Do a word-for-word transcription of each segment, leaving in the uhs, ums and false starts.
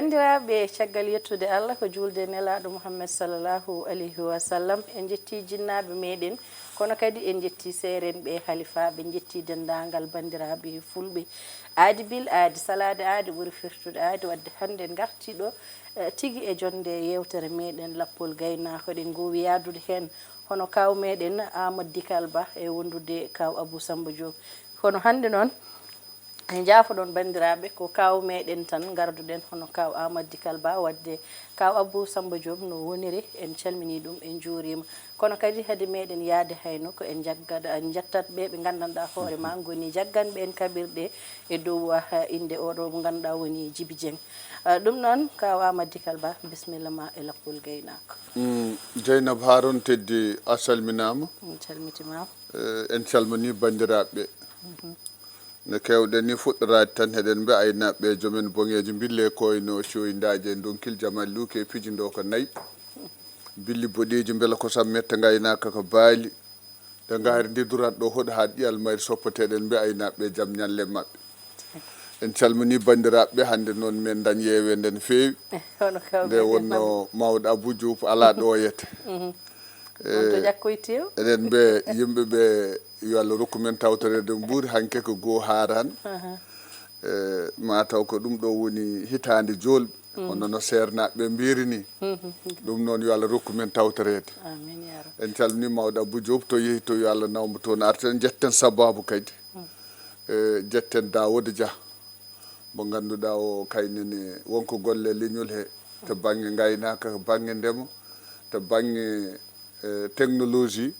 Banndiraaɓe, caggal yettude Allah ko juulde e Nelaaɗo Muhammad sallallahu alayhi wa sallam, en njettii jinnaaɓe meɗen, kono kadi en njettii seerenɓe, halifaaɓe, en njettii denndaangal banndiraaɓe fulɓe. Aadi bil aadi, salaade aadi ɓuri firtude aadi, wadde hannde en ngartii ɗo, eh, tigi e jonnde yeewtere meɗen Lappol Gaynaako. Eɗen ngoowi yahdude heen hono kaaw meɗen Aamadu Dikal Ba e wondude kaaw Abuu Sammba Joob. Kono hannde noon, en njaafoɗon banndiraaɓe, ko kaaw meɗen tan ngarduɗen, hono kaaw Aamadu Dikal Ba, wadde kaaw Abuu Sammba Joob no woniri, en calminii ɗum, en njuuriima. Kono kadi hade meɗen yahde hayno, ko en njaggat, en njettat ɓe ɓe nganndanɗaa hoore ma ngoni jagganɓe en kaɓirɗe e dow, ah, innde oɗo mo ngannduɗaa woni Jibi Jeŋ. Ah, ɗum noon, kaaw Aamadu Dikal Ba, bisimilla ma e Lappol Gaynaako. Mm, Jeynab Haaruna Teddi, a salminaama. En calmitiima. Eh, en calminii banndiraaɓe. Mhm. No keewɗen ni fuɗɗoraade tan, heɗen mbiya aynaaɓe, joomen boŋeeji, mbille koyno coyndaaje e donkil jamal luuke e pijindo ko nayi. Billi boɗeeji mbela kosam metta ngaynaaka ko baali. Ɓe ngaari ndi durat ɗo hoɗo haa ɗiyal mayri soppete, eɗen mbiya aynaaɓe jam ñalle maɓɓe. En calminii banndiraaɓe, hannde noon men dañ yeewende no feewi. Hono kaw Nde meɗen wonno Abou. Mawɗo Abou Diouf alaa ɗo yete. Mhm. On to Eh, ƴakkoy tew? Eɗen mbiya yimɓe ɓe yo Allah rokku men tawtoreede mbuuri, hanke ko goo haaraan. Aha. Eh, ma taw ko ɗum ɗo woni hitaande joolɓe, hono no seernaaɓe ɓe mbiyiri ni. Mhm. Ɗum noon yo Allah rokku men tawtoreede. Amiin, yaa rabbi. En calminii mawɗo Abou Diouf, to yehi to yo Allah nawmo toon arta. En njetten sabaabu kadi. Mhm. Eh, njetten Daawuda Jah, mo ngannduɗaa o kaynene wonko golle leñol he, to bannge ngaynaaka, to bannge ndema, to bannge, eh, technologie,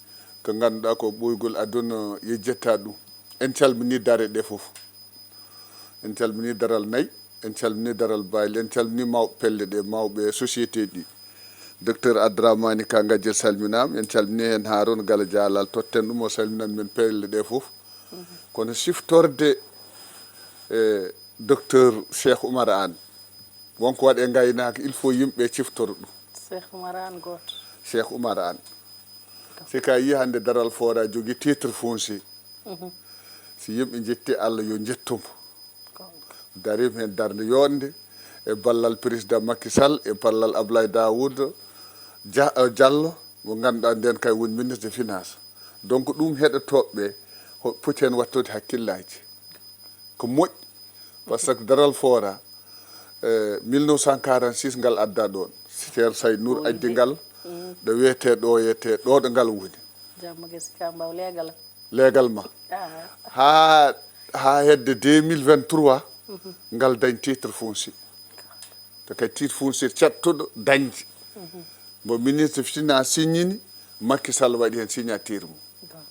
ko ngannduɗaa ko ɓooygol aduna yejjetta ɗum. En calminii dare ɗe fof. En calminii daral nayi, en calminii daral baali, en calminii mawɓe pelle ɗe, mawɓe société ɗi. Docteur Adramani Ka Gadiel salminaama, en calminii heen Harouna Gala Jalal, totten ɗum, o salminan men pelle ɗe fof. Mhm. Kono siftorde, eh, docteur Cheikh Oumar Anne, wonko waɗe ngaynaaka, il faut yimɓe ciftoro ɗum. Cheikh Oumar Anne gooto. Cheikh Oumar Anne. Si ka yi hannde daral fora jogi titre foncier. Mhm. Si yimɓe njetti Allah yo njettumo. Ko. Dariima heen darnde yooɗnde e ballal président Macky Sall, e ballal Ablaye Daouda Dia-, eh, Diallo, mo ngannduɗaa ndeen kay woni ministre de finance. Donc ɗum heɗotooɓe ɓe, ho-, poti heen waɗtude hakkillaaji. Ko moƴƴi, par ce que daral fora, eh, mille neuf cent quarante-six ngal adda ɗoon. Ceerno Sayd Nour addi ngal, ɗo wiyetee ɗo, wiyetee ɗo, ɗo ngal woni. Jamma gasi ka mbaw leegal. Leegal ma. Aha. Haa, haa hedde deux mille vingt-trois, ngal dañ titre foncier. Te kadi titre foncier caɗtuɗo dañde. Mhm. Mo ministre finance signini, Macky Sall waɗi heen signature mum. Donc.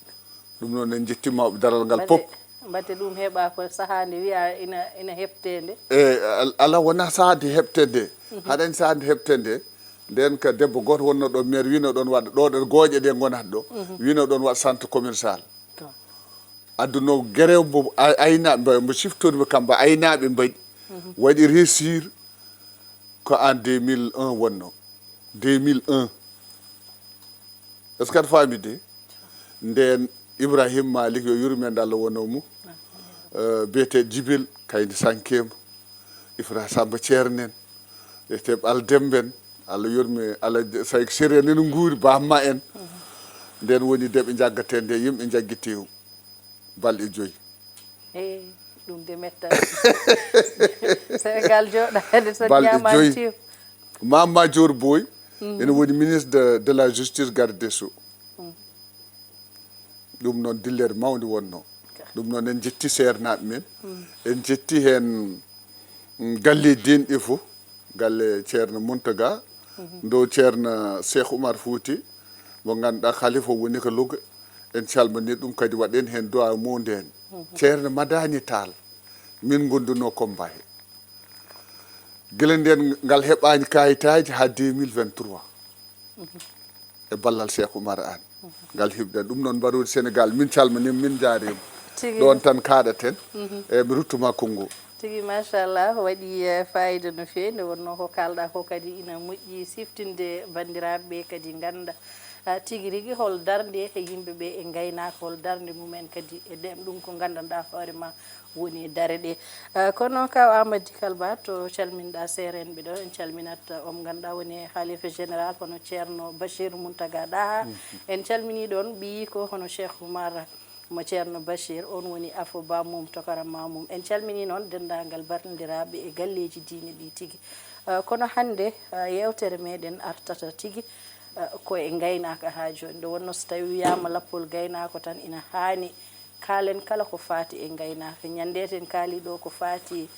Ɗum noon en njetti mawɓe daral ngal Mbaɗe, pop. Mbaɗe ɗum heɓa ko sahaa nde wiya ina, ina heɓtee nde. E, al-, ala wona sahaa nde heɓtee nde. Mhm. Haɗani sahaa nde heɓtee nde. Ndeen ka debbo gooto wonno ɗo maire wino ɗon waɗa ɗo ɗo gooƴe ɗe ngonata ɗo. Mhm. Wino ɗon waɗa centre commercial. Ko. Adduno grève mbo a-, ayna-, mbo, mbo siftori mo kamba aynaaɓe mbaɗi. Mhm. Waɗi réussir ko en deux mille un wonno. Deux mille un. Est-ce que aɗa faami de? Ndeen Ibrahim Malik yo yurmeende Allah wono mo. Eh, biyetee Jibil, kaydi sankeema. Ifra Samba Ceerno en. Biyetee Ɓal Demba en. Allah yurme, Allah je-, Sayko Siré en ene nguuri, Bamma en. Mhm. Ndeen woni de ɓe njaggatee nde, yimɓe njaggiti balɗe joyi. Eey, ɗum de mettat. Sénégal jooɗaade so Balɗe joyi. Ñaamaani tew. Mame Madior Boye, mhm, ene woni ministre de, de la justice, garde des sceaux. Mm. Ɗum noon dillere mawnde wonno. Ɗum noon en njetti seernaaɓe men. Mm. En njetti heen, mm, galleeji diine ɗi fof. Galle Ceerno Muntaga, mhm, ndo Ceerno Cheikh Oumar Fouti, mo ngannduɗaa khalifa woni ko Louga. En calmini ɗum kadi, waɗen heen du'a mawde heen. Mhm. Ceerno Madani Tall, min ngondunoo combat he. Gila ndeen ngal heɓaani kayitaaji haa deux mille vingt-trois. Mhm. E ballal Cheikh Oumar Anne. Mhm. Ngal hiɓda ɗum noon mbaroodi Sénégal, min calminiima, min njaariima. Tigi. Ɗoon tan kaaɗaten. Mhm. E mi ruttuma konngo. Tigi, machallah, waɗi, eh, fayida no feewi. Nde wonnoo ko kaalɗaa ko kadi ina moƴƴi siftinde banndiraaɓe ɓe kadi ngannda Ah, tigi rigi, hol darnde e yimɓe ɓe e ngaynaaka, hol darnde mumen kadi e ɗem? Ɗum ko nganndanɗaa hoore ma woni dare ɗe. Ah, kono kaw Amadi Kalba, to calminɗa seerenɓe ɗo, en calminat, ah, on ngannduɗaa woni e Khalifa Général, hono Ceerno Bachir Mountaga Daha. En calmini ɗon ɓiyi ko hono Cheikh Oumar mo Ceerno Bachir, on woni afo ba mum, tokara ma mum. En calmini noon denndaangal barndiraaɓe e galleeji diine ɗi tigi. Ah, kono hannde, ah, yeewtere meɗen artata tigi, ah, ko e ngaynaaka haa jooni. Nde wonnoo so tawii wiyaama lappol gaynaako tan ina haani kaalen kala ko faati e ngaynaaka. Ñande ten kaali ɗo ko faati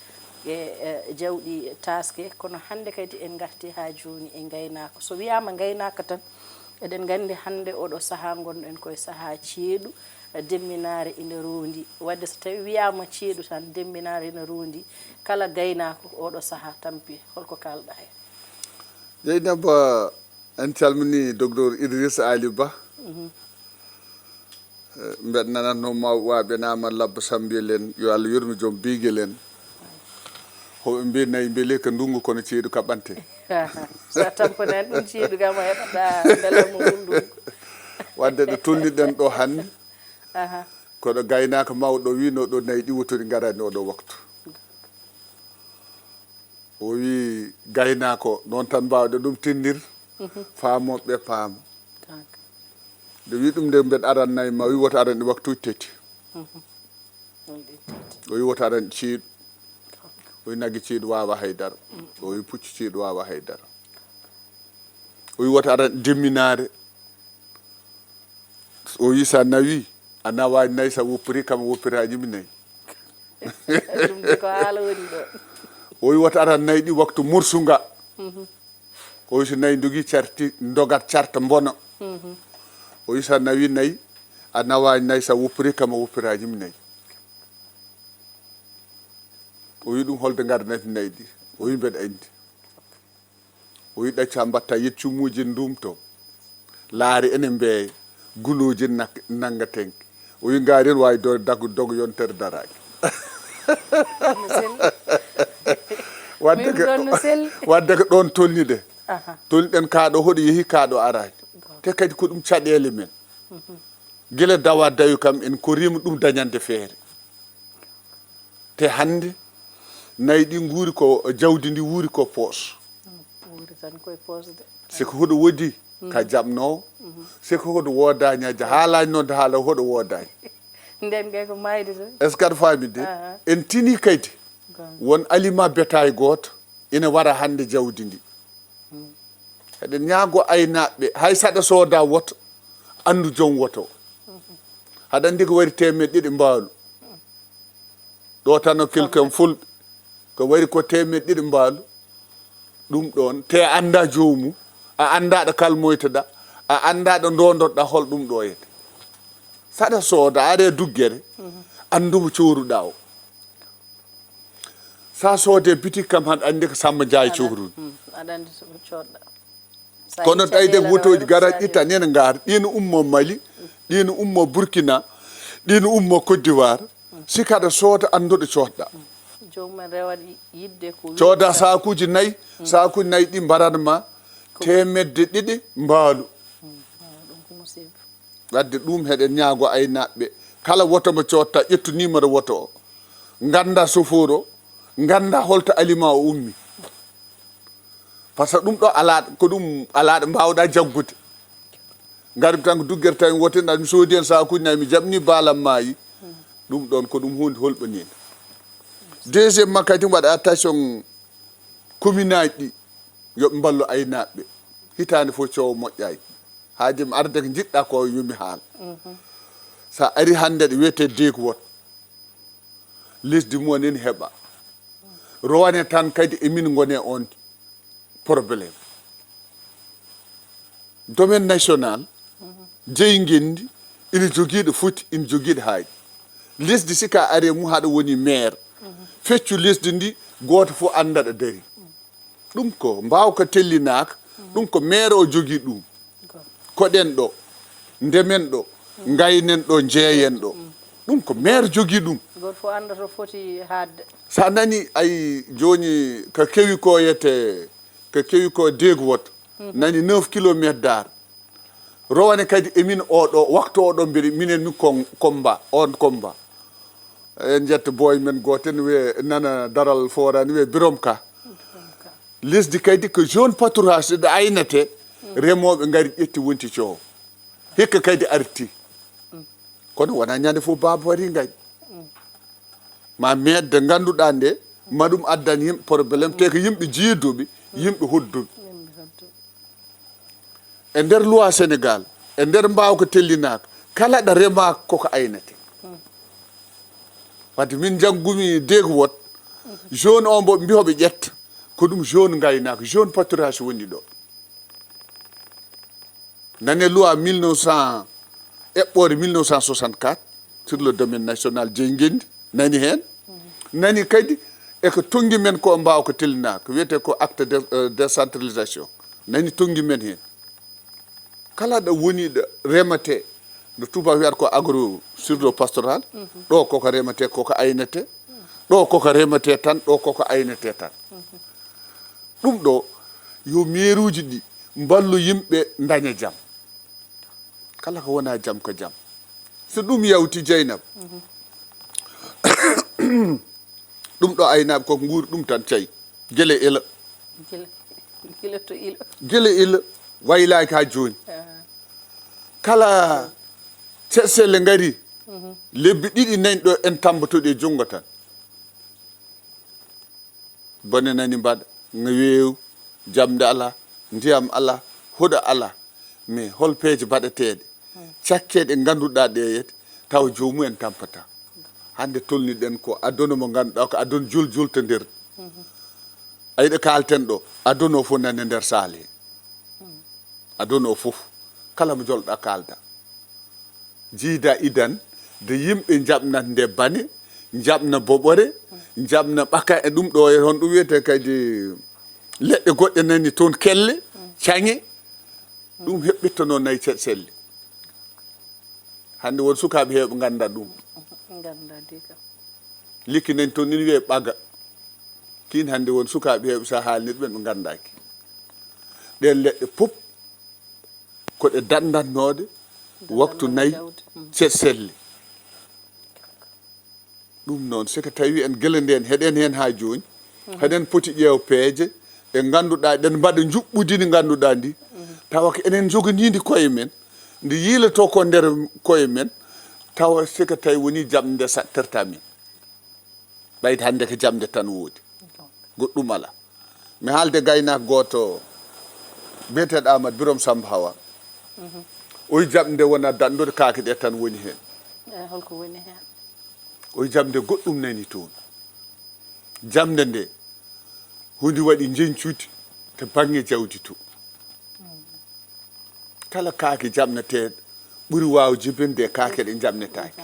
e, eh, jawɗi taaske, kono hannde kadi en ngarti haa jooni e ngaynaaka. So wiyaama ngaynaaka tan, eɗen nganndi hannde oɗo sahaa ngonɗen koye sahaa ceeɗu, demminaare ina roondi. Wadde so tawii wiyaama ceeɗu tan, demminaare ina roondi, kala gaynaako oɗo sahaa tampi. Holko kaalɗaa heen? Jeynaba, en calmini Docteur Idriss Ali Ba. Eh, mbeɗa nanatno mawɓe ɓe naama labba sambiyel en, yo Allah yurmi joom biygel en. Hoɓe mbi nayi mbeli ko ndungu kono ceeɗu kaɓante. Sa tampanani ɗum ceeɗu kam a heɓata mbela mo ɗum ɗum. Wadde ɗo tolniɗen ɗo hannde, aha, koɗo gaynaaka mawɗo wino ɗo nayi ɗi wottori ngarani oɗo waktu. O wi gaynaako noon tan mbawɗe ɗum tinnir, faamoɓe paama. Nde wi ɗum nde mbeɗa aran nayi ma, o wi woto aran ɗi waktuuji tati. O wi woto aran ceeɗu. O wi nagge ceeɗu waawa haydara. O wi puccu ceeɗu waawa haydara. O wi woto aran demminaare. O wi sa nawi, a nawaani nayi sa woppiri kam woppiraaji mi nayi. Ɗum de ko haala woni ɗo. O wi woto aran nayi ɗi waktu mursunga. O wi so nayi ndogi carti, ndogat carta mbona. O wi sa nawi nayi, a nawaani nayi sa woppiri kam woppiraaji mi nayi. O wi ɗum holde ngardanati nayi ɗi. O wi mbeɗa anndi. O wi ɗacca mbatta yeccumuuji ndumto. Laari ene mbeeya. Gulooji nak-, nannga tenke. O wi ngaari en waawi do-, dagu dogo yontere daraaki. No selli. Wadde Min ko, ɗon no selli. Wadde ko ɗon tolnide. Aha. Tolniɗen kaaɗo hoɗo yehi kaaɗo araaki. Te kadi ko ɗum caɗeele men. Gila dawa dawi kam en ko rima ɗum dañande feere. Te hannde, nayi ɗi nguuri ko jawdi ndi wuuri ko poos. Wuuri tan koye poos de. Si ko hoɗo wodi ka jaɓnoowo, si ko hoɗo woodaani a ja-, haalaani noon de haala hoɗo woodaani. Nden kay ko maayde tan. Est-ce que aɗa faami de? Aha. En tini kaydi. Gonga. Won aliment bétail gooto ina wara hannde jawdi ndi. Eɗen ñaago aynaaɓe, hay saɗa sooda woto, anndu joom woto o. Haɗa anndi ko wari teemeɗɗe ɗiɗi mbaalu. Ɗo tan o kelken fulɓe. Ko wari ko teemeɗɗe ɗiɗi mbaalu. Ɗum ɗoon, te a annda joomum, a annda ɗo kalmoytoɗa, a annda ɗo ndondoɗa hol ɗum ɗo yete. Saɗa sooda, are duggere, anndu mo cooruɗa o. Sa soode bitik kam haɗa anndi ko Samba Njaay cohru. Hmm, aɗa anndi so ko coodɗa. Sa Kono itti a tawi de ɗeela wotooji ɗo gara waɗa ƴitta nena ngaar, ɗin ummo Mali, ɗin ummo Burkina, ɗin ummo Côte d'Ivoire. Si kaɗa sooda annduɗo coodɗa. Joomum en rewa yiɗde ko Cooda wiɗta. Saakuuji nayi, saakuuji nayi ɗi mbaran ma teemedde ɗiɗi mbaalu. Hmm, ah, ɗum ko musiba. Wadde ɗum heɗen ñaago aynaaɓe. Kala woto mo cotta, ƴettu numéro woto o. Ngannda chauffeur o, ngannda holto aliment o ummi. Par ce que ɗum ɗo alaa, ko ɗum alaa ɗo mbaawɗa jaggude. Ngari tan ko duggere tan wote nda mi soodi hen saakuji nayi mi jaɓni baalam maayi. Ɗum ɗon ko ɗum huunde holɓaniinde. Deuxièmement kadi mbaɗa attention commune aji ɗi. Yo ɓe mballu aynaaɓe ɓe. Hitaande fof coowo moƴƴaani. Haade mi arde ko njiɗɗa ko yo mi haal. Sa ari hannde ɗo wiyetee deeg woto. Lesdi mum en heɓa. Rowane tan kadi e min ngone on problème. Domaine national, jeyi ngenndi, ina jogii ɗo foti, ina jogii ɗo haaɗi. Lesdi si ka ari e mum haɗa woni maire. Feccu lesdi ndi, gooto fof annda ɗo dari. Ɗum ko mbaawka tellinaaka, ɗum ko maire o jogii ɗum. Koɗen ɗo, ndemen ɗo, ngaynen ɗo, njeeyen ɗo. Ɗum ko maire jogii ɗum. Gooto fof annda to foti haadde. Sa nani ay jooni ko kewi ko yete, ko kewi ko deeg woto. Nani neuf kilomètres daar. Rowane kadi emin oɗo waktu oɗo mbiɗi minen min kon combat on combat. En jetta boy men goten we nana daral forani we birom ka. Lesdi kadi ko zone pâturage ɗo aynete, remooɓe ngari ƴetti wonti coow. Hikka kadi arti. Kono wona ñande fof baaba waɗi ngañ. Ma meedde ngannduɗaa nde, ma ɗum addan yimɓe problème, te ko yimɓe jiiduɓe, yimɓe hodduɓe. E nder loi Sénégal, e nder mbaawka tellinaaka, kala ɗo remaaka koko aynete. Wadde min njanngumi deeg wot, zone o mbo mbihoɓe ƴetta, ko ɗum zone ngaynaaka, zone pâturage woni ɗo. Nane loi mille neuf cent, eɓɓoore mille neuf cent soixante-quatre sur le domaine national jeyi ngenndi, nani heen. Nani kadi e ko tonngi men ko mbaawa ko tellinaaka, wiyetee ko acte de, euh, décentralisation. Nani tonngi men heen. Kala ɗo woni ɗo remetee, no tubaak wiyata ko agro sur le pastoral, ɗo koko remetee, koko aynetee, ɗo koko remetee tan, ɗo koko aynetee tan. Ɗum ɗo, yo meeruuji ɗi mballu yimɓe ndaña jam. Kala ko wona jam ko jam. So ɗum yawti Jeynaba, ɗum ɗo aynaaɓe koko nguuri ɗum tan cayi. Gila ila. Gila, gila to ila. Gila ila. Waylaaki haa jooni. Kala sesele ngari, lebbi ɗiɗi nayi ɗo en tambotoɗi e junngo tan. Bone nani mbaɗa, nga weewu, jamde alaa, ndiyam alaa, huɗo alaa. Mais hol peeje baɗeteeɗe? Cakkeeɗe ngannduɗaa ɗe yiyete, tawa joomumen tampata. Hannde tolniɗen ko aduna mo ngannduɗaa ko aduna jul-, julta nder. Ay ɗo kaalten ɗo, aduna o fof nani nder saale. Aduna o fof, kala mo jolɗa kaalda. Jiida idan, de yimɓe njaɓnat nde bane, njaɓna boɓore, njaɓna ɓaka e ɗum ɗo, e honɗum wiyetee kadi leɗɗe goɗɗe nani toon kelle, caŋe, ɗum heɓɓittono nayi ceɗ selle. Hannde won sukaaɓe heewɓe ngannda ɗum. Ngannda de kam. Likki nen toon ina wiyee ɓaga. Kiin hannde won sukaaɓe heewɓe so a haalnir ɓen ɓe nganndaaki. Ɗeen leɗɗe pop ko ɗe dandatnooɗe waktu nayi ceɗ selle. Ɗum noon, si ko tawi en gila ndeen heɗen heen haa jooni, heɗen poti ƴeew peeje ɗe ngannduɗaa, ɗen mbaɗa njuɓɓudi ndi ngannduɗaa ndi, tawa ko enen njoganii ndi koye men, ndi yiiloto ko nder koye men, tawa si ko tawi woni jaɓde nde saɗtirta min. Ɓayde hannde ko jaɓde tan woodi. Goɗɗum alaa. Mi haalde gaynaako gooto biyeteeɗo Amadou Birom Samba Hawa. O wi jaɓde wona daɗndude kaake ɗe tan woni heen. Eyi, holko woni heen? O wi jaɓde goɗɗum nani toon. Jaɓde nde, hundi waɗi njeñcude to baŋŋe jawdi to. Kala kaake jaɓneteeɗe ɓuri waaw jibinde e kaake ɗe jaɓnetaake.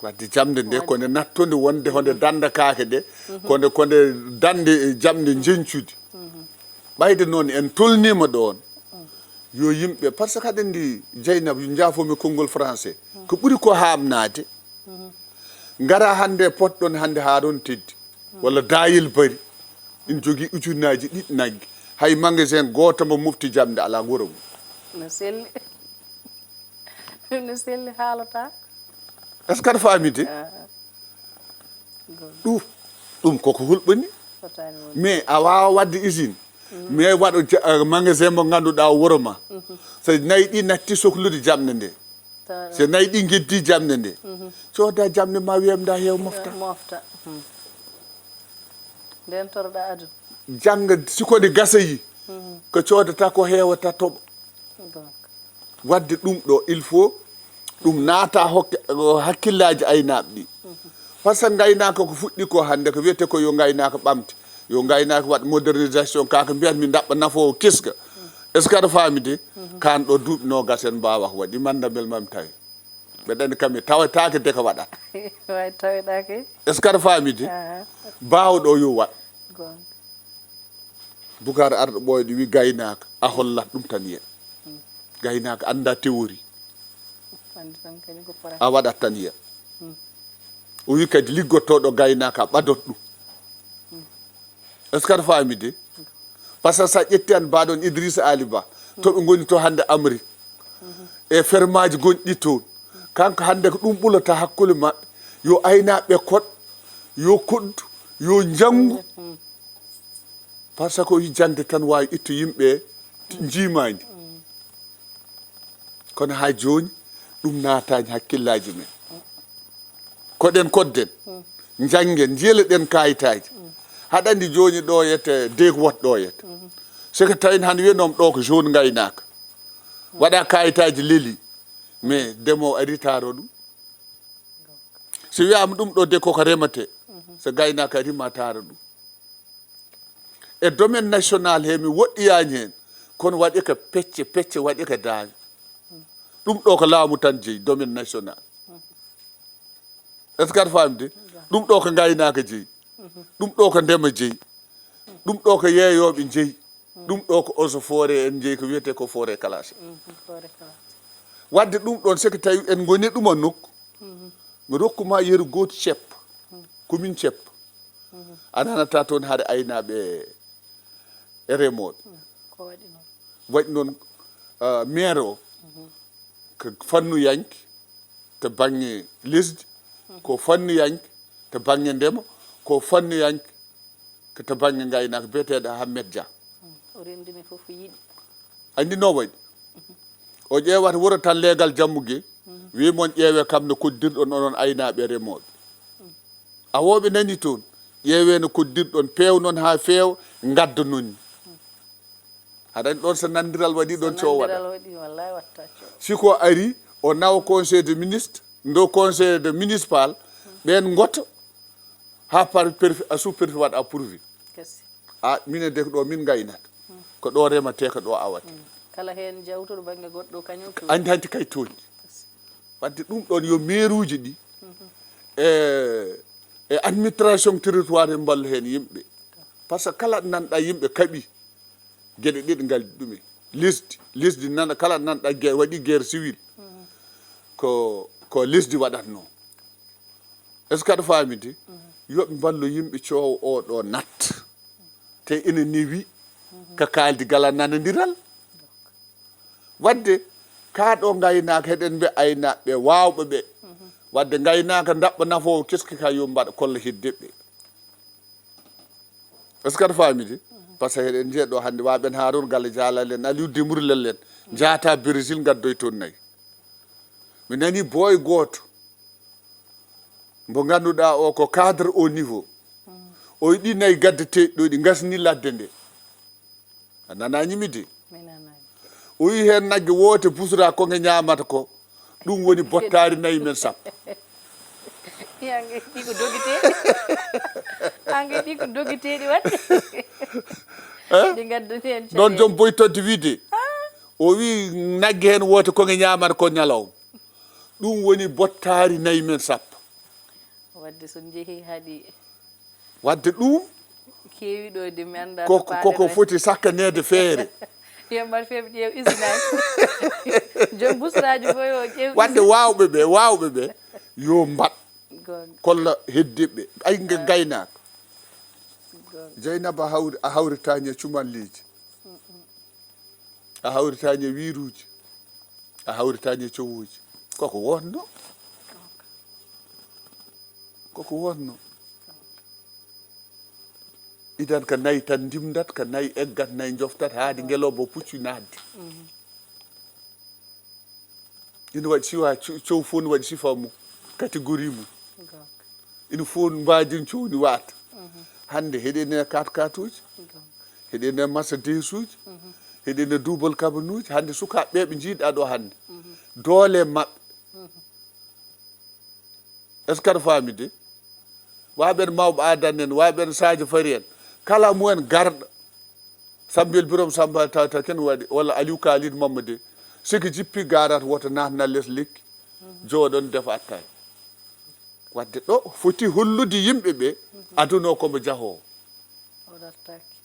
Wadde jaɓde nde, ko nde nattonde wonde honde danda kaake ɗe, ko nde, ko nde dande e jaɓde njeñcude. Ɓayde noon en tolniima ɗoon, yo yimɓe, par ce que aɗa anndi Jeynaba, yo njaafo mi konngol français, ko ɓuri ko haaɓnaade, ngara hannde potɗon hannde haa ɗoon teddi, walla daayel bari, ina jogii ujunnaaji ɗiɗi nagge, hay magasin gooto mbo mofti jaɓde alaa wuro mum. No selli. No selli haalata. Est-ce que aɗa faami de? Ah. Ɗum, ɗum koko hulɓini. Fotaani wonde. Mais a waawa waɗde usine. Mais waɗo ja-, ah, magasin mo ngannduɗaa o wuro ma. So nayi ɗi natti soklude jaɓde nde. Tawa so nayi ɗi njeddi jaɓde nde. Cooda jaɓde ma wiyam nda heew mofta. Mofta. Hmm. Nden toroɗa aduna. Jannga si ko nde gasoyi. Ko coodata ko heewata toɓa. Donc. Wadde ɗum ɗo, il faut ɗum naata hokke, o, hakkillaaji aynaaɓe ɗi. Par ce que ngaynaaka ko fuɗɗi ko hannde, ko wiyetee ko yo ngaynaaka ɓamte, yo ngaynaaka waɗ modernisation, ka ko mbiyatmi ndaɓɓa nafoowo kiska. Est-ce que aɗa faami de? Kaan ɗo duuɓi noogas en mbaawaa ko waɗi, manda mbel mami tawi. Mbeɗa anndi kam mi tawetaake de ko waɗata. Way taweɗaake. Est-ce que aɗa faami de? Aha. Baawɗo yo waɗ. Goonga. Boucar Arɗo Ɓooyɗo wi gaynaaka, a hollat ɗum tan yiya. Gaynaaka annda théorie. Anndi tan kadi ko pora. A waɗat tan yiya. O wi kadi liggotooɗo gaynaaka, a ɓadot ɗum. Est-ce que aɗa faami de? Par ce que so a ƴetti an mbaɗon Idrissa Ali Ba, To ɓe ngoni to hannde Amérique. E fermaaji gonɗi toon. Kanko hannde ko ɗum ɓulata hakkunde maɓɓe. Yo aynaaɓe koɗ, yo koɗdu, yo njanngu. Par ce que o yi jaŋde tan waawi ittu yimɓe njiimaandi. Kono haa jooni ɗum naataani hakkillaaji men. Koɗen koɗden, njanngen, njiyeleɗen kaayitaaji. Haɗa anndi jooni ɗo yete, deeg wot ɗo yete. Seke tawi hannde wiyanoom ɗo ko zone ngaynaaka. Waɗa kaayitaaji leli, mais ndemoowo ari taaro ɗum. So wiyaama ɗum ɗo de koko remetee, so gaynaaka ari ma taaro ɗum. E domaine national he mi woɗɗiyaani heen, kono waɗi ka pecce, pecce waɗi ka daañe. Ɗum ɗo ko laamu tan jeyi, domaine national. Est-ce que aɗa faami de? Ɗum ɗo ko ngaynaaka jeyi. Ɗum ɗo ko ndema jeyi. Ɗum ɗo ko yeeyooɓe jeyi. Ɗum ɗo ko eaux et forêts en jeyi ko wiyetee ko forêt classée. Waɗde ɗum ɗoon, so ko tawi en ngoni ɗum e nokku, mi rokku ma yeru gootu cepp, commune cepp. A nanata toon haɗa aynaaɓe e remooɓe. Ko waɗi noon? Waɗi noon, ah, maire o, ko fannuyanke to baŋŋe lesdi, ko fannuyanke to baŋŋe ndema, ko fannuyanke ko to baŋŋe ngaynaaka, biyeteeɗo Ahmed Dia. O renndini fof yiɗi. Anndi no waɗi? O ƴeewata wuro tan leegal jammuge, wi mon ƴeewe kam no koddirɗon onon aynaaɓe remooɓe. Awooɓe nani toon, ƴeewe no koddirɗon, peewnon haa feewa, ngaddanon ni. Haɗa anndi ɗoon so nanndiral waɗi ɗoon coow waɗa. Nanndiral waɗi, wallaay watta coow. Si ko ari, o nawa conseil de ministre, ndo conseil de municipal, ɓeen ngoto, haa par, préfet, a sous-préfet waɗa approuvé. Kesi. A, minen de ko ɗo min ngaynata. Ko ɗo rematee, ko ɗo awatee. Kala heen jawtuɗo bannge goɗɗo, kañum tooñi. Anndi hanti kay tooñi. Kesi. Wadde ɗum ɗoon yo meeruuji ɗi, e, e administration territoire en mballu heen yimɓe. Par ce que kala ɗo nanɗa yimɓe kaɓi, geɗe ɗiɗi ngaldi ɗum en. Lesdi, lesdi nana, kala ɗo nanɗa ge-, waɗi guerre civile, ko, ko lesdi waɗatnoo. Est-ce que aɗa faami de? Yo ɓe mballu yimɓe coow o ɗo nat. Te ina newi ka kaaldi gala nanondiral. Wadde, kaa ɗo ngaynaaka, heɗen mbiya aynaaɓe waawɓe ɓe. Wadde ngaynaaka ndaɓɓa nafoowo keski ka yo mbaɗa kolla heddeɓe. Est-ce que aɗa faami de? Par ce que heɗen njiya ɗo hannde waaɓen Haroun Gala Jalal en, Aliou Dembourou Lel en, njaata Brésil, ngaddoy toon nayi. Mi nani boy gooto, mbo ngannduɗaa o ko cadre au niveau. O yiɗi nayi gaddeteeɗi ɗo, ɗi ngasni ladde nde. A nanaani mi de? Mi nanaani. O yi heen nagge woote busra ko nge ñaamata ko. Ɗum woni bottaari nayi men sappo. Ange ɗi ko dogiteeɗi. Ange ɗi ko dogiteeɗi waɗde. Eh? Ɗi ngaddani heen ɗoon caɗeele. Joom boy todde wiide. Ah. O wi nagge heen woote ko nge ñaamata ko ñalawma. Ɗum woni bottaari nayi men sappo. Wadde so njehii haɗi. Wadde ɗum keewi ɗo de mi anndaa ko, to ko, koko foti sakkaneede feere. Yo mbaɗ feeɓe ƴeew usine aji. Joom busraaji fof yo ƴeew. Wadde usine. Waawɓe ɓe, waawɓe ɓe, yo mbaɗ. Goonga. Kolla heddiɓe. Ay, nga gaynaaka. Goonga. Jeynaba hawri, a hawritaani e cumalleeji. A hawritaani e wiiruuji. A hawritaani e cowooji. Koko wonno. Koko wonno. Idan ko nayi tan ndimdat, ko nayi eggat, nayi njoftat, haadi ngelooba puccu naatde. Ina waɗi sifa, co-, cow fof ne waɗi sifa mum, catégorie mum. Goonga. Ina fof mbaadin cowni waata. Hannde heɗen e kat katuuji, goonga, heɗen e Mercedesuuji, heɗen e double cabinuuji. Hannde sukaaɓe ɓe njiiɗa ɗo hannde. Doole maɓɓe. Est-ce que aɗa faami de? Waaɓe en mawɓe adan en, waaɓe en Sadio Fari en. Kala mum en garɗo. Sambil Birom Samba Tata ken waɗi, walla Aliou Kalid Mamma de. Siki jippi garat woto natna les lekki. Jooɗon defa attaay. Wadde ɗo foti hollude yimɓe ɓe aduna o komo jahoowo. O dartaaki.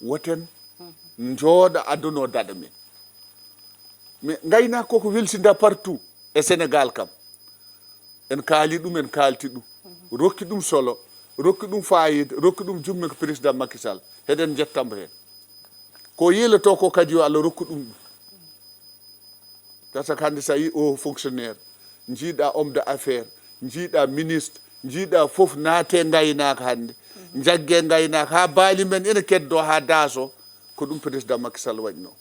Woten njooɗo aduna o daɗa men. Mais ngaynaaka koko welsinda partout e Sénégal kam. En kaali ɗum, en kaalti ɗum. Rokki ɗum solo, rokki ɗum fayida, rokki ɗum jumme ko président Macky Sall. Heɗen njettamo heen. Ko yeloto ko kadi, yo Allah rokku ɗum ɗum. Parce que hannde so a yi o fonctionnaire, njiiɗa homme d'affaires, njiiɗa ministre, njiiɗa fof naate ngaynaaka hannde, njagge ngaynaaka haa baali men ene keddo haa daaso, ko ɗum président Macky Sall waɗno.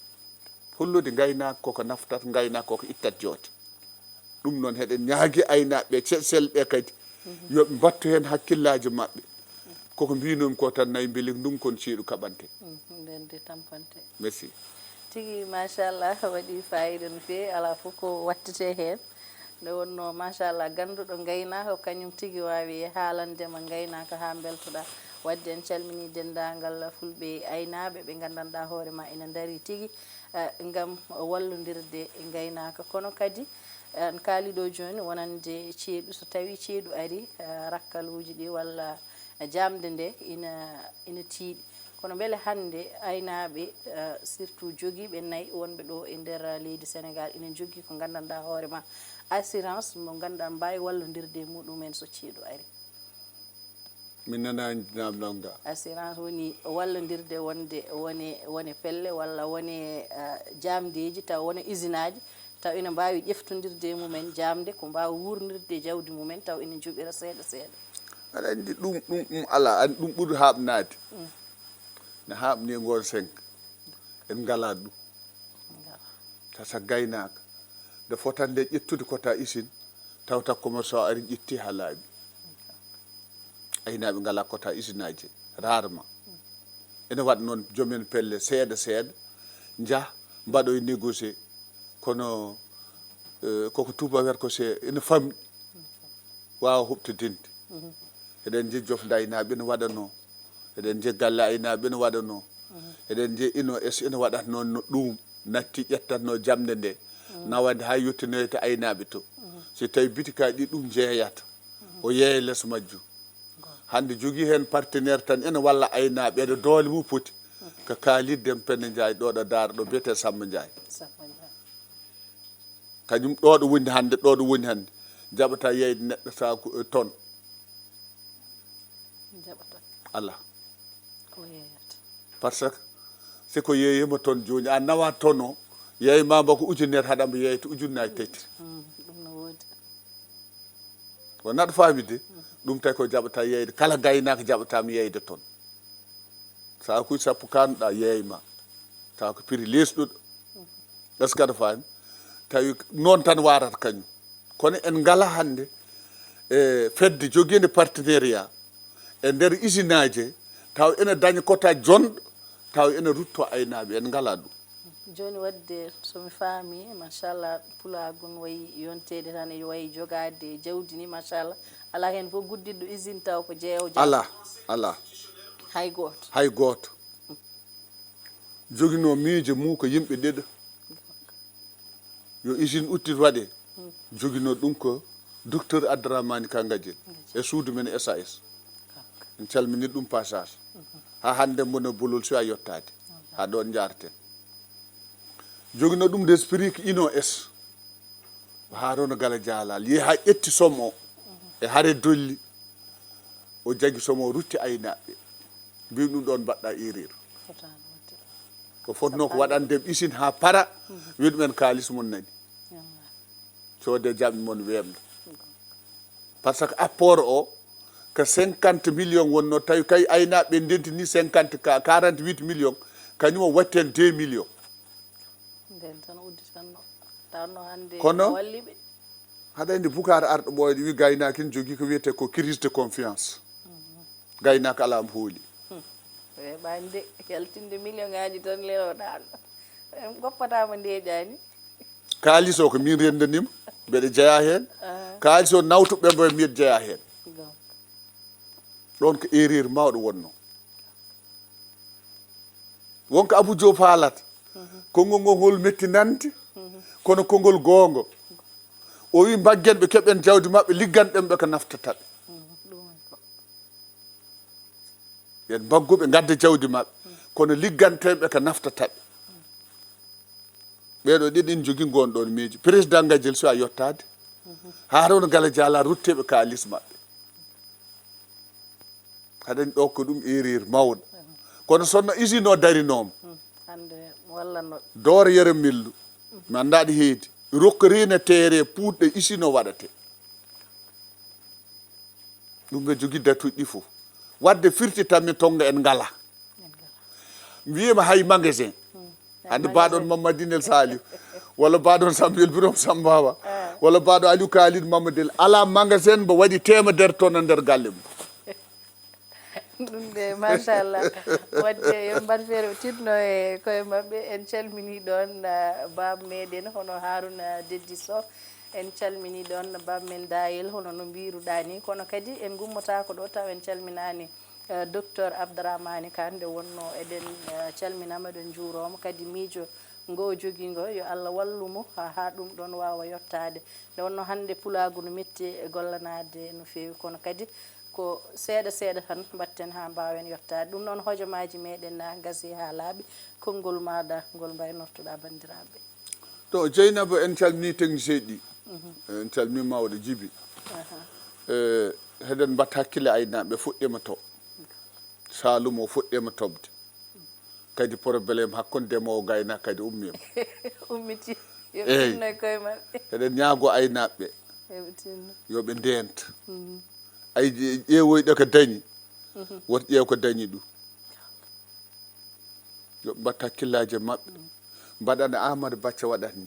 Hollude ngaynaaka koko naftata, ngaynaaka koko ittat joote. Ɗum noon, heɗen ñaagi aynaaɓe ɓe, Sesel ɓe kadi, yo ɓe mbattu heen hakkillaaji maɓɓe. Koko mbinomi ko tan, nayi mbeli ndun kon ceeɗu kaɓante. Nden de tampante. Merci. Tigi, machallah, waɗi fayida no feewi, alaa fof ko wattete heen. Nde wonno, machallah, gannduɗo ngaynaaka, ko kañum tigi waawi haalandema ngaynaaka haa mbeltoɗaa. Wadde en calminii denndaangal fulɓe aynaaɓe ɓe nganndanɗaa hoore ma ina ndarii tigi, eh, ngam wallondirde e ngaynaaka. Kono kadi, eh, en kaali ɗo jooni wonande ceeɗu, so tawii ceeɗu arii, eh, rakkaluuji ɗi walla jaamde nde ina, ina tiiɗi. Kono mbele hannde aynaaɓe, eh, surtout jogiiɓe nayi wonɓe ɗo e nder leydi Senegaal ina njogii ko nganndanɗaa hoore ma, assurance mo ngannduɗaa mbaawi wallondirde e muɗum en so ceeɗu arii? Mi nanaani naamnal ngal. Assurance woni wallondirde wonde wone, wone pelle walla wone, eh, jaamdeeji taw wone usinaaji taw ina mbaawi ƴeftondirde e mumen jaamde ko mbaawa wuurnirde e jawdi mumen taw ina njoɓira seeɗa seeɗa. Aɗa anndi ɗum, ɗum, ɗum alaa, anndi ɗum ɓuri haaɓnaade. Mm. Ne haaɓni e ngoon cinq. En ngalaa ɗum. Ngalaa. Tata gaynaaka. Nde fotande ƴettude kota usine, tawta commerçant ari ƴetti haa laaɓi. Aynaaɓe ngalaa kota usinaaji, rarement. Ene waɗa noon joomen pelle seeɗa seeɗa, njah, mbaɗoy négocier. Kono, eh, koko tuuba wiyata ko se ene famɗi, waawa huɓtidinde. Eɗen njiya jofde aynaaɓe ene waɗanoo. Eɗen njiya galle aynaaɓe ene waɗanoo. Eɗen njiya ino es ene waɗatnoo no ɗum, natti ƴettatnoo jamɗe nde, nawande haa yottinoyta aynaaɓe to. So tawi bitikaaji ɗi ɗum njeeyata, o yeeya les majjum. Hannde jogii heen partenaire tan ene walla aynaaɓe e doole mum poti. Ko kaalidde en Penda Njaay ɗo ɗo Daara ɗo biyetee Samba Njaay. Samba Njaay. Kañum ɗo ɗo woni hannde, ɗo ɗo woni hannde. Jaɓata yeeyde neɗɗo saaku, eh, ton. Jaɓata. Alaa. Ko yeeyata. Parce que si ko yeeyima ton jooni, a nawa ton o, yeeyma mbo ko ujunere, haɗa mbo yeeyta ujunnaaji tati. Mm, ɗum no woodi. Wona ɗo faami de, ɗum tawi ko jaɓata yeeyde, kala gaynaako jaɓataama yeeyde ton. Saakuuji sappo kaanɗa yeeyma. Tawa ko prix leesɗuɗo. Est-ce que aɗa faami? Tawi noon tan warata kañum. Kono en ngala hannde, e, fedde jogiinde partenariat e nder usinaaji, taw ene daña kota jonɗo, taw ene rutto aynaaɓe, en ngala ɗum. Jooni wadde, so mi faami, machallah, pulaagu no wayi yonteede tan, e wayi jogaade jawdi ni, machallah. Alaa heen fof gudditɗo usine taw ko jeewo jawdi. Alaa, alaa. Hay gooto. Hay gooto. Joginoo miijo mum ko yimɓe ɗiɗo. Yo usine uttit waɗe. Joginoo ɗum ko docteur Abdourahmane Ka Gadiel e suudu men S A S. En calminii ɗum passage. Haa hannde mbono bolol so a yottaade. Haa ɗoon njaarten. Joginoo ɗum nde esprit ko ino es. Haruna Gala Jalal yehi haa ƴetti somme o e hare dolli. O jagi somme o rutti aynaaɓe. Mbi ɗum ɗoon mbaɗɗa erreur. Fotaano waɗde. Ko fotnoo ko waɗande usine haa para. Wi ɗumen kaalis mon nani. Wallaahi. Coode jamɗe mon weemna. Parce que apport o ko cinquante millions wonnoo, tawi kay aynaaɓe ndentini cinquante ka, quarante-huit millions, kañum o watti heen deux millions. Nden tan udditanno. Tawanno hannde kono walli ɓe. Haɗa anndi Boucar Arɗo Ɓooyɗo wi gaynaaki ne jogii ko wiyetee ko crise de confiance. Gaynaako alaa mo hooli. Weeɓaani de, yaltinde million ngaaji tan leloɗaa ɗo. En goppataama ndeeƴaani. Kaalis o ko min renndaniima, mbeɗa jeyaa heen. Ah. Kaalis o nawtuɓe mbo miɗa jeyaa heen. Gonga. Ɗoon ko erreur mawɗo wonnoo. Wonko Abou Diop haalata. Konngol ngol ngol mettinante, kono konngol goongo. O wi mbaggen ɓe keɓen jawdi maɓɓe, liggan ɗen ɓe ko naftata ɓe. Ɗum woni ko. Yen mbaggu ɓe ngadda jawdi maɓɓe, kono ligganten ɓe ko naftata ɓe. Ɓeeɗo ɗiɗi ina jogii ngoon ɗoon miijo. Président Gadiel so a yottaade, Haruna Gala Jalal rutteeɓe kaalis maɓɓe. Haɗen ɗo ko ɗum erreur mawɗo. Kono sonno usine o darinooma. Hannde wallanno. Doora yere mellu. Mi anndaa ɗi heedi. Rokka reena teere puutɗe isi no waɗate. Ɗum ɓe jogii datuuji ɗi fof. Waɗde firti tan min tonga en ngala. Mbiyima hay magasin. Hannde mbaɗon Mamadinel Saliou. Walla mbaɗon Samuel Birom Sambawa. Walla mbaɗo Aliou Kalid Mamadel. Alaa magasin mbo waɗi teemedere ton e nder galle mum. Ɗum de, machallah. Wadde yo mbaɗ feere tinno e koye maɓɓe. En calmini ɗon, ah, baaba meɗen hono Haruna Deddi Sow. En calmini ɗon baaba men Dayel hono no mbiruɗa ni. Kono kadi en gummotaako ɗo taw en calminaani, eh, docteur Abdourahmane Kane nde wonno eɗen, eh, calminama, eɗen njuuroma. Kadi miijo ngo o jogii ngo, yo Allah wallu mo ha, ha ɗum ɗon waawa yottaade. Nde wonno hannde pulaagu no metti e gollanaade no feewi, kono kadi ko seeɗa seeɗa tan mbatten haa mbaawen yottaade. Ɗum noon, hojomaaji meɗen na ngasi haa laaɓi, konngol maaɗa ngol mbaynortoɗa banndiraaɓe. To Jeynaba, en calmini technicien ɗi. En calmini mawɗo Jibi. Eh, heɗen mbatta hakkille aynaaɓe fuɗɗiima to. Saalum o fuɗɗiima toɓde. Kadi problème hakkunde ndemoowo gaynaako kadi ummiima. Ummiti. Yo ɓe tinno e koye maɓɓe. Eɗen ñaago aynaaɓe ɓe. Yo ɓe tinno. Yo ɓe ndeenta. Ay, ƴe-, ƴeewoyɗo ko dañi. Woto ƴeew ko dañi ɗum. Yo ɓe mbatta hakkillaaji e maɓɓe. Mbaɗana Amadou Bacca waɗat ni.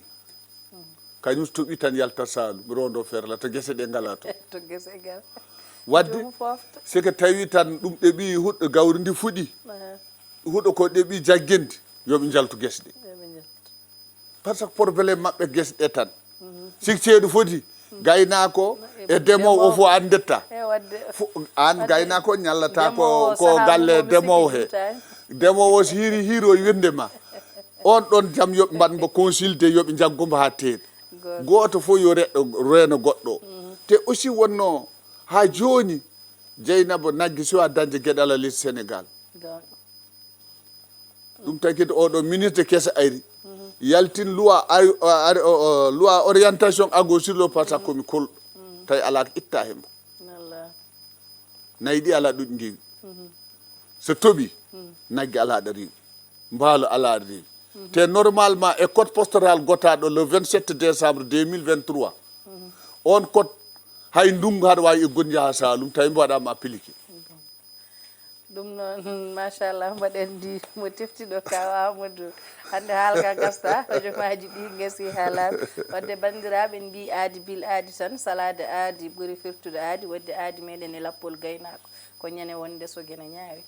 Kañum so toɓi tan yalta Saalum, rondo ferla to gese ɗe ngala to. To gese gal. Wadde, si ko tawi tan ɗum ɗeɓi huɗo gawri ndi fuɗi. Huɗo ko ɗeɓi jaggindi, yo ɓe njaltu gese ɗe. Yo ɓe njaltu. Par ce que problème maɓɓe gese ɗe tan. Sik ceeɗu foti, gaynaako e demoowo o fof anndetta. E wadde. Fo-, aan gaynaako ñallata ko, ko galle demoowo he. Demoowo si hiiri hiiro e wirnde ma. On ɗon jam yo ɓe mbaɗ mbo consulté, yo ɓe njaggu mbo haa teeɗi. Gooto fof yo reɗɗo, reeno goɗɗo. Te aussi wonno haa jooni, Jeynaba, nagge si wa dañde geɗal e leydi Sénégal. Ɗum tagit oɗo ministre kese ayri. Yaltin loi ay-, ari, o, o, loi orientation agro sur le par sakko mi kol. Tawi alaa ko itta hembo. Wallahi. Nayi ɗi alaa ɗuɗi ndewi. So toɓi, nagge alaa ɗo rewi. Mbaalo alaa ɗo rewi. Te normalement e code postoral gotaɗo le vingt-sept décembre deux mille vingt-trois. On code hay ndungu haɗa wawi eggude yaha Saalum tawi mbo waɗama appliqué. Ɗum noon, machallah, mbaɗen ndi mo teftiɗo kaw Amadou. Hannde haalka gasta, hojomaaji ɗi ngasi haa laaɓi. Wadde banndiraaɓe, en mbii aadi bil aadi tan, salaade aadi ɓuri firtude aadi, wadde aadi meɗen e lappol gaynaako. Ko ñande wonde so gene ñaawi.